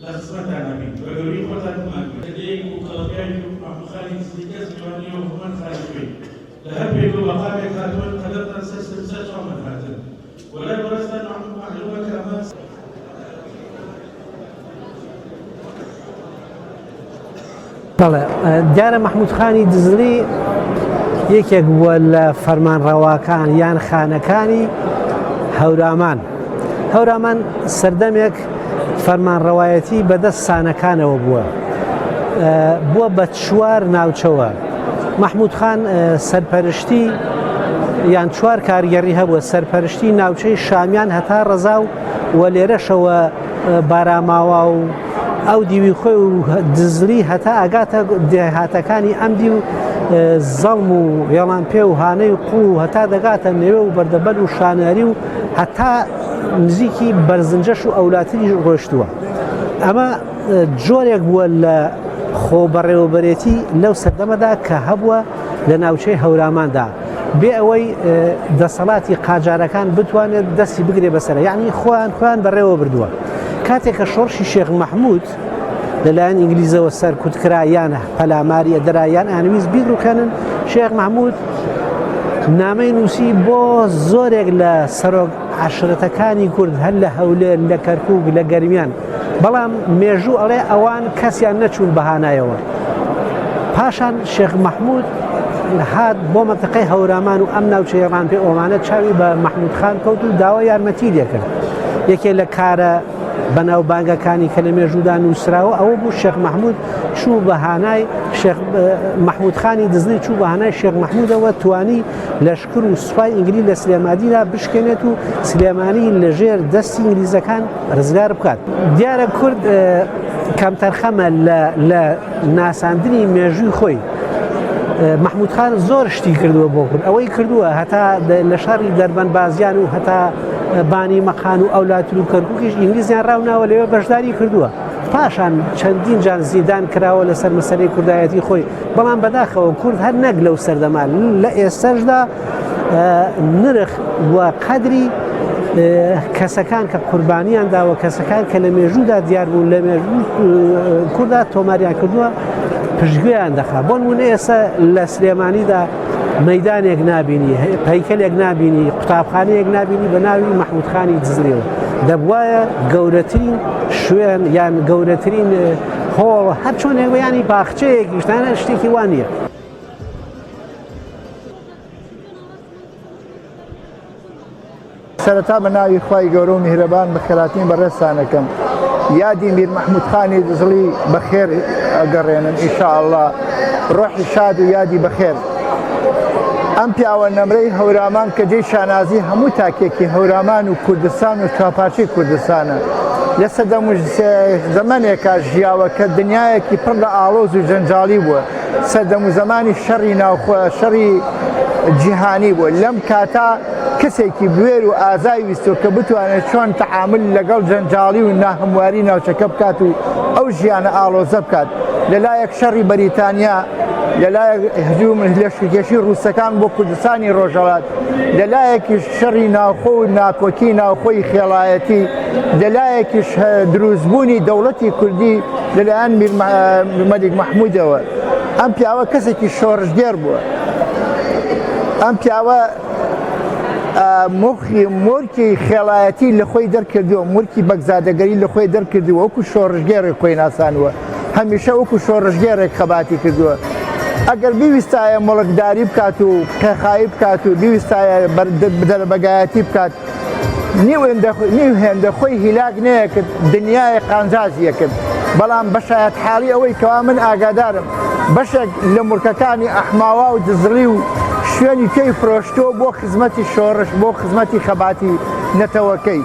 لە خزمەتانا بین، بە گەورەی خۆتان بمانگرن. لە دێیەک و کەڵەپیاوێکی وەک مەحموود خانی دزڵی کەس میوان نییە و هەمووان خانەخوێین. لە هەر پێگە و مەقامێک هاتوون قەدەمتان سەر سەر چاومان هاتن و لای بەڕێزتان مەعلوومە کە ئەمە. بەڵێ دیارە مەحمود خانی دزڵی یەکێک بووە لە فەرمانڕەواکان یان خانەکانی هەورامان هەورامان سەردەمێک فەرمانڕەوایەتی بەدەست سانەکانەوە بووە بووە بە چوار ناوچەوە مەحمود خان سەرپەرشتی یان چوار کارگەڕی هەبووە سەرپەرشتی ناوچەی شامیان هەتا ڕەزا و و لێرەشەوە باراماوا و ئەو دیوی خۆی و دزلی هەتا ئەگاتە دێهاتەکانی ئەم دی و زەڵم و هێڵان پێ و هانەی قوڵ و هەتا دەگاتە نێوێ و بەردەبەل و شاناری و هەتا نزیکی بەرزنجەش و ئەولاتریش ڕۆشتووە ئەمە جۆرێک بووە لە خۆبەڕێوەبەرێتی لەو سەردەمەدا کە هەبووە لە ناوچەی هەوراماندا بێ ئەوەی دەسەڵاتی قاجارەکان بتوانێت دەستی بگرێ بەسەر یعنی خۆیان خۆیان بەڕێوە بردووە کاتێک کە شۆڕشی شێخ مەحموود لەلایەن ئینگلیزەوە سەرکوت کرا یان پەلاماری ئەدرا یان ئەنویست بیڕوخێنن شێخ مەحموود نامەی نووسی بۆ زۆرێک لە سەرۆک عەشرەتەکانی کورد هەر لە هەولێر لە کەرکوک لە گەرمیان بەڵام مێژوو ئەڵێ ئەوان کەسیان نەچوون بەهانایەوە پاشان شێخ مەحمود هات بۆ مەنتقەی هەورامان و ئەم ناوچەی ڕانپێ ئۆمانە چاوی بە مەحمود خان کەوت و داوا یارمەتی لێکرد یەکێ لە کارە بەناوبانگەکانی کە لە مێژوودا نووسراوە ئەوە بوو شێخ مەحمود چوو بە هانای شێخ مەحمود خانی دزڵی چوو بە هانای شێخ مەحمودەوە توانی لەشکر و سوپای ئینگلی لە سلێمادیدا بشکێنێت و سلێمانی لەژێر دەستی ئینگلیزەکان ڕزگار بکات. دیارە کورد کەمتەرخەمە لە ناساندنی مێژووی خۆی. مەحمود خان زۆر شتی کردووە بۆ کورد ئەوەی کردووە هەتا لە شەڕی دەربەند بازیان و هەتا بانی مەقان و ئەولاتر و کەرکووکیش ئینگلیزیان ڕاوناوە لەوێ بەشداری کردووە پاشان چەندین جار زیندان کراوە لەسەر مەسەلەی کوردایەتی خۆی بەڵام بەداخەوە کورد هەر نەک لەو سەردەما لە ئێستەشدا نرخ و قەدری کەسەکان کە قوربانیان داوە کەسەکان کە لە مێژوودا دیار بوون لە مێژوو کووردا تۆماریان کردووە پشتگوێیان دەخا بۆ نمونە ئێستا لە سلێمانیدا مەدانێک نابینی پەیکەلێک نابینی قوتابخانەیەک نابینی بە ناوی مەحمودخانی دزلێەوە دەبواە گەورەترین شوێن یان گەورەترین هۆڵ هەر چۆنێک ینی باخچەیەکیشتانە شتێکی وان نییە. سەرەتا بە ناوی خوای گەورە و میهرەبان بەخێراتنی بەڕێزتان ئەکەم یادی میر مەحمود خانی دزڵی بەخێر ئەگەڕێنم ئیشاءاللە ڕۆحی شاد و یادی بەخێر ئەم پیاوە نەمرەی هەورامان کە جێی شانازی هەموو تاکێکی هەورامان و کوردستان و چواپارچەی کوردستانە لە سەدەم و زەمەنێکا ژیاوە کە دنیایەکی پڕ لە ئاڵۆز و جەنجاڵی بووە سەردەم و زەمانی شەڕی ناوخۆ شەڕی جیهانی بووە لەم کاتا کەسێکی بوێر و ئازای ویستوە کە بتوانێت چۆن تەعامل لەگەڵ جەنجاڵی و ناهەمواری ناوچەکە بکات و ئەو ژیانە ئاڵۆزە بکات لەلایەک شەڕی بەریتانیا لەلایەک هجوم لەشکرکێشی ڕووسەکان بۆ کوردستانی ڕۆژهەڵات لەلایەکیش شەڕی ناوخۆ و ناکۆکی ناوخۆی خێڵایەتی لەلایەکیش دروستبوونی دەوڵەتی کوردی لەلایەن مەلیک مەحمودەوە ئەم پیاوە کەسێکی شۆڕشگێڕ بووە ئەم پیاوە مخی مۆرکی خێڵایەتی لە خۆی دەرکردووە مورکی بەگزادەگەری لە خۆی دەرکردووە وەکو شۆڕشگێڕێک خۆی ناسانوە هەمیشە وەکو شۆڕشگێڕێک خەباتی کردووە ئەگەر بیویستایە مڵکداری بکات و قێخایی بکات و بیویستایە دەربەگایەتی بکات نیو هێندە خۆی هیلاک نەیەکرد دنیای قانجازی یەکرد بەڵام بە شایەتحاڵی ئەوەی کەوا من ئاگادارم بەشێک لە موڵکەکانی ئەحماوا و دزڵی و شوێنی کەی فرۆشتووە بۆ خزمەتی شۆڕش بۆ خزمەتی خەباتی نەتەوەکەی.